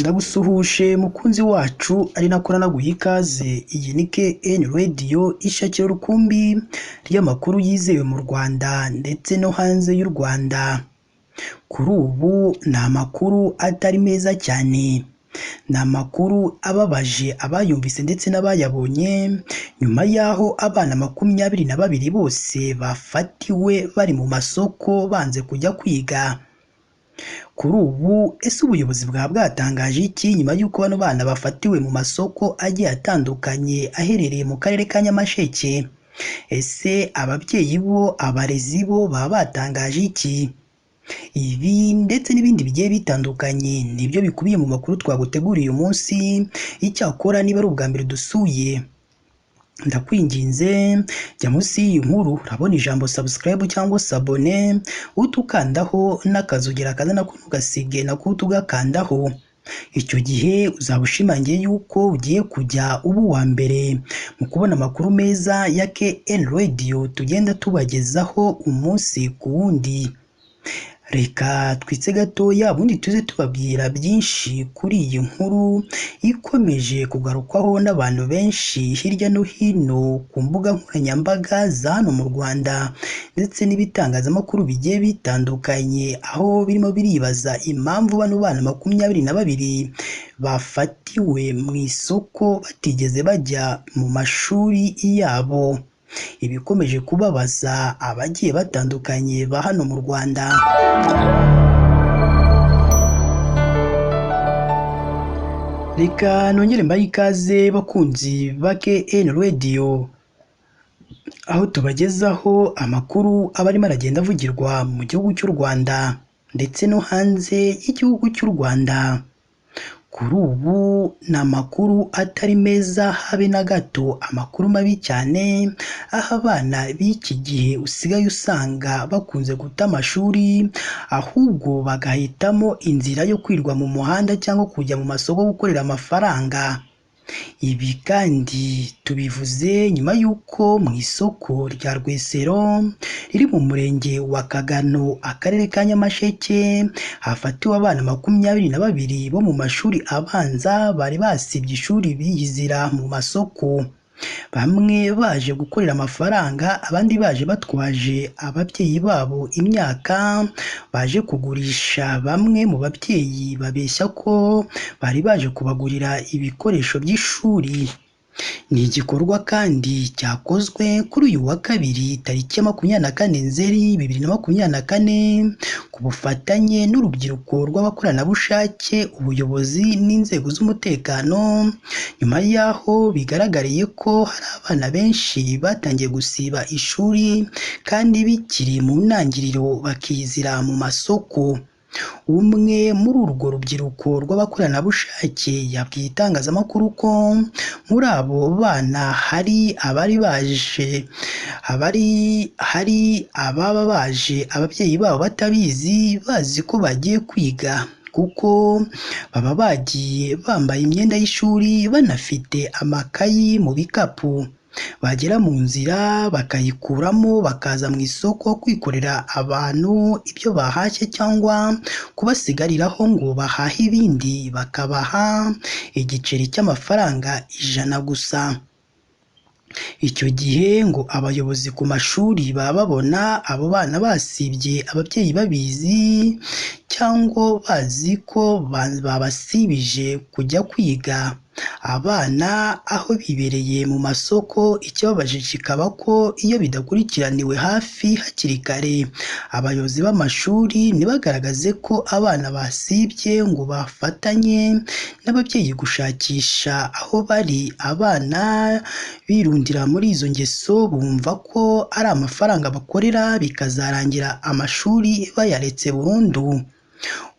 Ndagusuhuje mukunzi wacu ari nako nanaguha ikaze, iyi ni KN Radio ishakiro rukumbi ry'amakuru yizewe mu Rwanda ndetse no hanze y'u Rwanda. Kuri ubu ni amakuru atari meza cyane, ni amakuru ababaje abayumvise ndetse n'abayabonye, nyuma y'aho abana 22 bose bafatiwe bari mu masoko banze kujya kwiga. Kuri ubu ese ubuyobozi bwaba bwatangaje iki nyuma y'uko bano bana bafatiwe mu masoko agiye atandukanye aherereye mu karere ka Nyamasheke? Ese ababyeyi bo, abarezi bo baba batangaje iki? Ibi ndetse n'ibindi bigiye bitandukanye nibyo bikubiye mu makuru twaguteguriye uyu munsi. Icyakora niba ari ubwa mbere dusuye, ndakwinginze jya munsi y'iyi nkuru urabona ijambo subscribe cyangwa s'abonner, uhite ukandaho n'akazogera kaza nako ntugasige nako uhite ugakandaho. Icyo gihe uzaba ushimangiye yuko ugiye kujya uba uwa mbere mu kubona amakuru meza ya KN Radio tugenda tubagezaho umunsi ku wundi. Reka twitse gatoya ubundi tuze tubabwira byinshi kuri iyi nkuru ikomeje kugarukwaho n'abantu benshi hirya no hino ku mbuga nkoranyambaga za hano mu Rwanda ndetse n'ibitangazamakuru bigiye bitandukanye, aho birimo biribaza impamvu bano bana 22 bafatiwe mu isoko batigeze bajya mu mashuri yabo. Ibikomeje kubabaza abagiye batandukanye ba hano mu Rwanda. Reka nongere mbahe ikaze bakunzi ba KN Radio, aho tubagezaho amakuru aba arimo aragenda avugirwa mu gihugu cy'u Rwanda ndetse no hanze y'igihugu cy'u Rwanda. Kuri ubu ni amakuru atari meza habe na gato, amakuru mabi cyane, aho abana b'iki gihe usigaye usanga bakunze guta amashuri, ahubwo bagahitamo inzira yo kwirwa mu muhanda cyangwa kujya mu masoko gukorera amafaranga. Ibi kandi tubivuze nyuma y'uko mu isoko rya Rwesero riri mu murenge wa Kagano, akarere ka Nyamasheke, hafatiwe abana 22 bo mu mashuri abanza bari basibye ishuri biyizira mu masoko. Bamwe baje gukorera amafaranga, abandi baje batwaje ababyeyi babo imyaka baje kugurisha. Bamwe mu babyeyi babeshya ko bari baje kubagurira ibikoresho by'ishuri. Ni igikorwa kandi cyakozwe kuri uyu wa kabiri tariki ya 24 Nzeri 2024 ku bufatanye n'urubyiruko rw'abakoranabushake, ubuyobozi n'inzego z'umutekano, nyuma y'aho bigaragariye ko hari abana benshi batangiye gusiba ishuri kandi bikiri mu ntangiriro bakizira mu masoko. Umwe muri urwo rubyiruko rw'abakoranabushake yabwiye itangazamakuru ko muri abo bana hari abari baje hari ababa baje ababyeyi babo batabizi, bazi ko bagiye kwiga, kuko baba bagiye bambaye imyenda y'ishuri banafite amakayi mu bikapu, bagera mu nzira bakayikuramo bakaza mu isoko kwikorera abantu ibyo bahashye cyangwa kubasigariraho ngo bahahe ibindi, bakabaha igiceri cy'amafaranga 100 gusa. Icyo gihe ngo abayobozi ku mashuri baba babona abo bana basibye ababyeyi babizi cyangwa bazi ko babasibije kujya kwiga. Abana aho bibereye mu masoko, ikibabaje kikaba ko iyo bidakurikiraniwe hafi hakiri kare, abayobozi b'amashuri ntibagaragaze ko abana basibye ngo bafatanye n'ababyeyi gushakisha aho bari. Abana birundira muri izo ngeso bumva ko ari amafaranga bakorera, bikazarangira amashuri bayaretse burundu.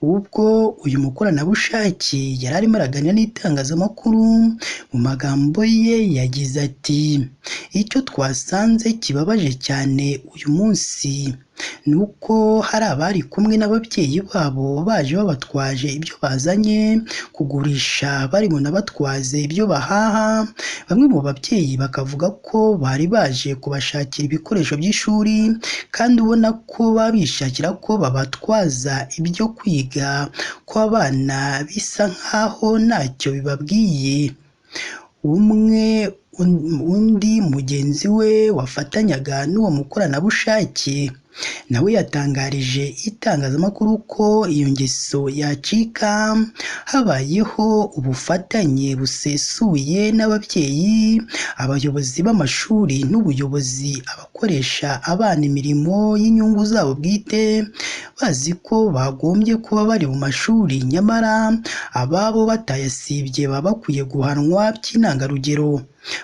Ubwo uyu mukoranabushake yari arimo araganira n'itangazamakuru, mu magambo ye yagize ati: "Icyo twasanze kibabaje cyane uyu munsi ni uko hari abari kumwe n'ababyeyi babo baje babatwaje ibyo bazanye kugurisha, bari bunabatwaze ibyo bahaha. Bamwe mu babyeyi bakavuga ko bari baje kubashakira ibikoresho by'ishuri, kandi ubona ko babishakira ko babatwaza ibyo kwiga kw'abana bisa nkaho ntacyo bibabwiye. Undi mugenzi we wafatanyaga n'uwo mukoranabushake nawe yatangarije itangazamakuru ko iyo ngeso yacika habayeho ubufatanye busesuye n'ababyeyi, abayobozi b'amashuri n'ubuyobozi, abakoresha abana imirimo y'inyungu zabo bwite bazi ko bagombye kuba bari mu mashuri, nyamara ababo batayasibye baba bakwiye guhanwa by'intangarugero,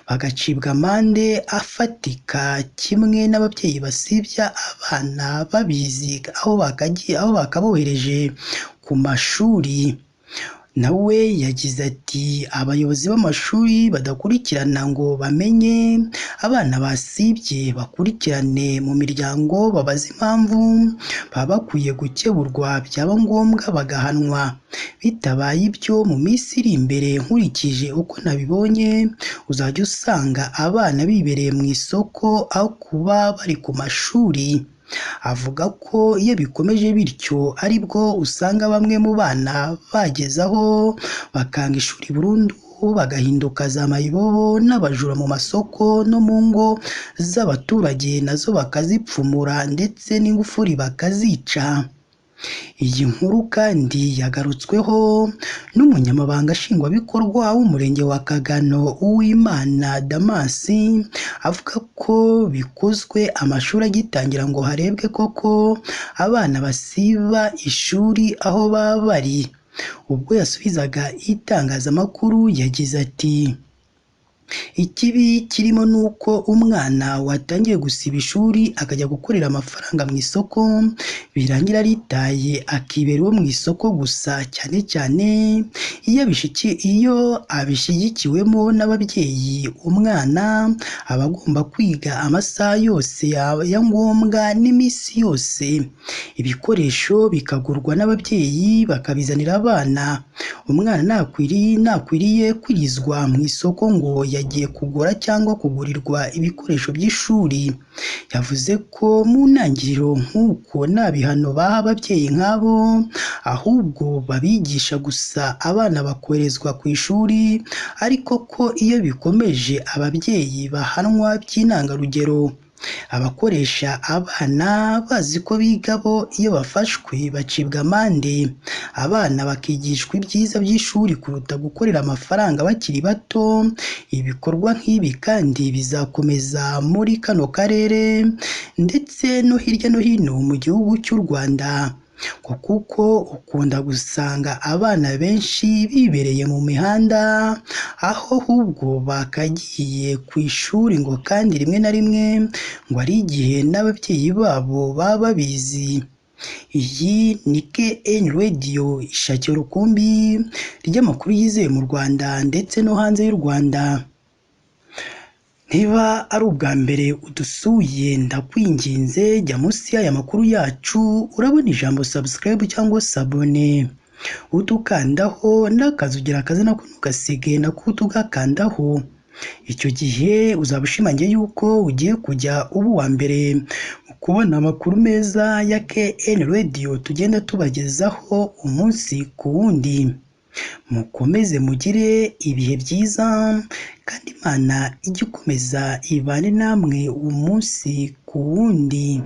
bagacibwa amande afatika kimwe n'ababyeyi basibya abana babizi aho bakabohereje ku mashuri. Nawe yagize ati abayobozi b'amashuri badakurikirana ngo bamenye abana basibye, bakurikirane mu miryango babaze impamvu, baba bakwiye gukeburwa, byaba ngombwa bagahanwa. Bitabaye ibyo mu minsi iri imbere nkurikije uko nabibonye, uzajya usanga abana bibereye mu isoko aho kuba bari ku mashuri. Avuga ko iyo bikomeje bityo aribwo usanga bamwe mu bana bageze aho bakanga ishuri burundu, bagahinduka za mayibobo n'abajura mu masoko no mu ngo z'abaturage, nazo bakazipfumura ndetse n'ingufuri bakazica. Iyi nkuru kandi yagarutsweho n'umunyamabanga nshingwabikorwa w'umurenge wa Kagano, Uwimana Damas, avuga ko bikozwe amashuri agitangira ngo harebwe koko abana basiba ishuri aho baba bari. Ubwo yasubizaga itangazamakuru yagize ati ikibi kirimo ni uko umwana watangiye gusiba ishuri akajya gukorera amafaranga mu isoko, birangira aritaye akibera iwe mu isoko gusa, cyane cyane iyo abishyigikiwemo n'ababyeyi. Umwana aba agomba kwiga amasaha yose ya ngombwa n'iminsi yose, ibikoresho bikagurwa n'ababyeyi bakabizanira abana. Umwana ntakwiriye kwirizwa mu isoko ngo yagiye kugura cyangwa kugurirwa ibikoresho by'ishuri. Yavuze ko mu ntangiriro nk'uko nta bihano baha ababyeyi nk'abo, ahubwo babigisha gusa abana bakoherezwa ku ishuri, ariko ko iyo bikomeje ababyeyi bahanwa by'intangarugero. Abakoresha abana bazi ko biga bo iyo bafashwe bacibwa amande, abana bakigishwa ibyiza by'ishuri kuruta gukorera amafaranga bakiri bato. Ibikorwa nk'ibi kandi bizakomeza muri kano karere ndetse no hirya no hino mu gihugu cy'u Rwanda, ngo kuko ukunda gusanga abana benshi bibereye mu mihanda aho ahubwo bakagiye ku ishuri, ngo kandi rimwe na rimwe ngo ari igihe n'ababyeyi babo baba babizi. Iyi ni KN Radio, ishakiro rukumbi ry'amakuru yizewe mu Rwanda ndetse no hanze y'u Rwanda. Niba ari ubwa mbere udusuye, ndakwinginze jya munsi y'aya makuru yacu urabona ijambo subscribe cyangwa sabone, utukandaho n'akazugira akazina ko ntugasige nako tugakandaho. Icyo gihe uzaba ushimangiye yuko ugiye kujya uba uwa mbere mu kubona amakuru meza ya KN Radio tugenda tubagezaho umunsi ku wundi. Mukomeze mugire ibihe byiza, kandi Imana ijye ikomeza ibane namwe umunsi ku wundi.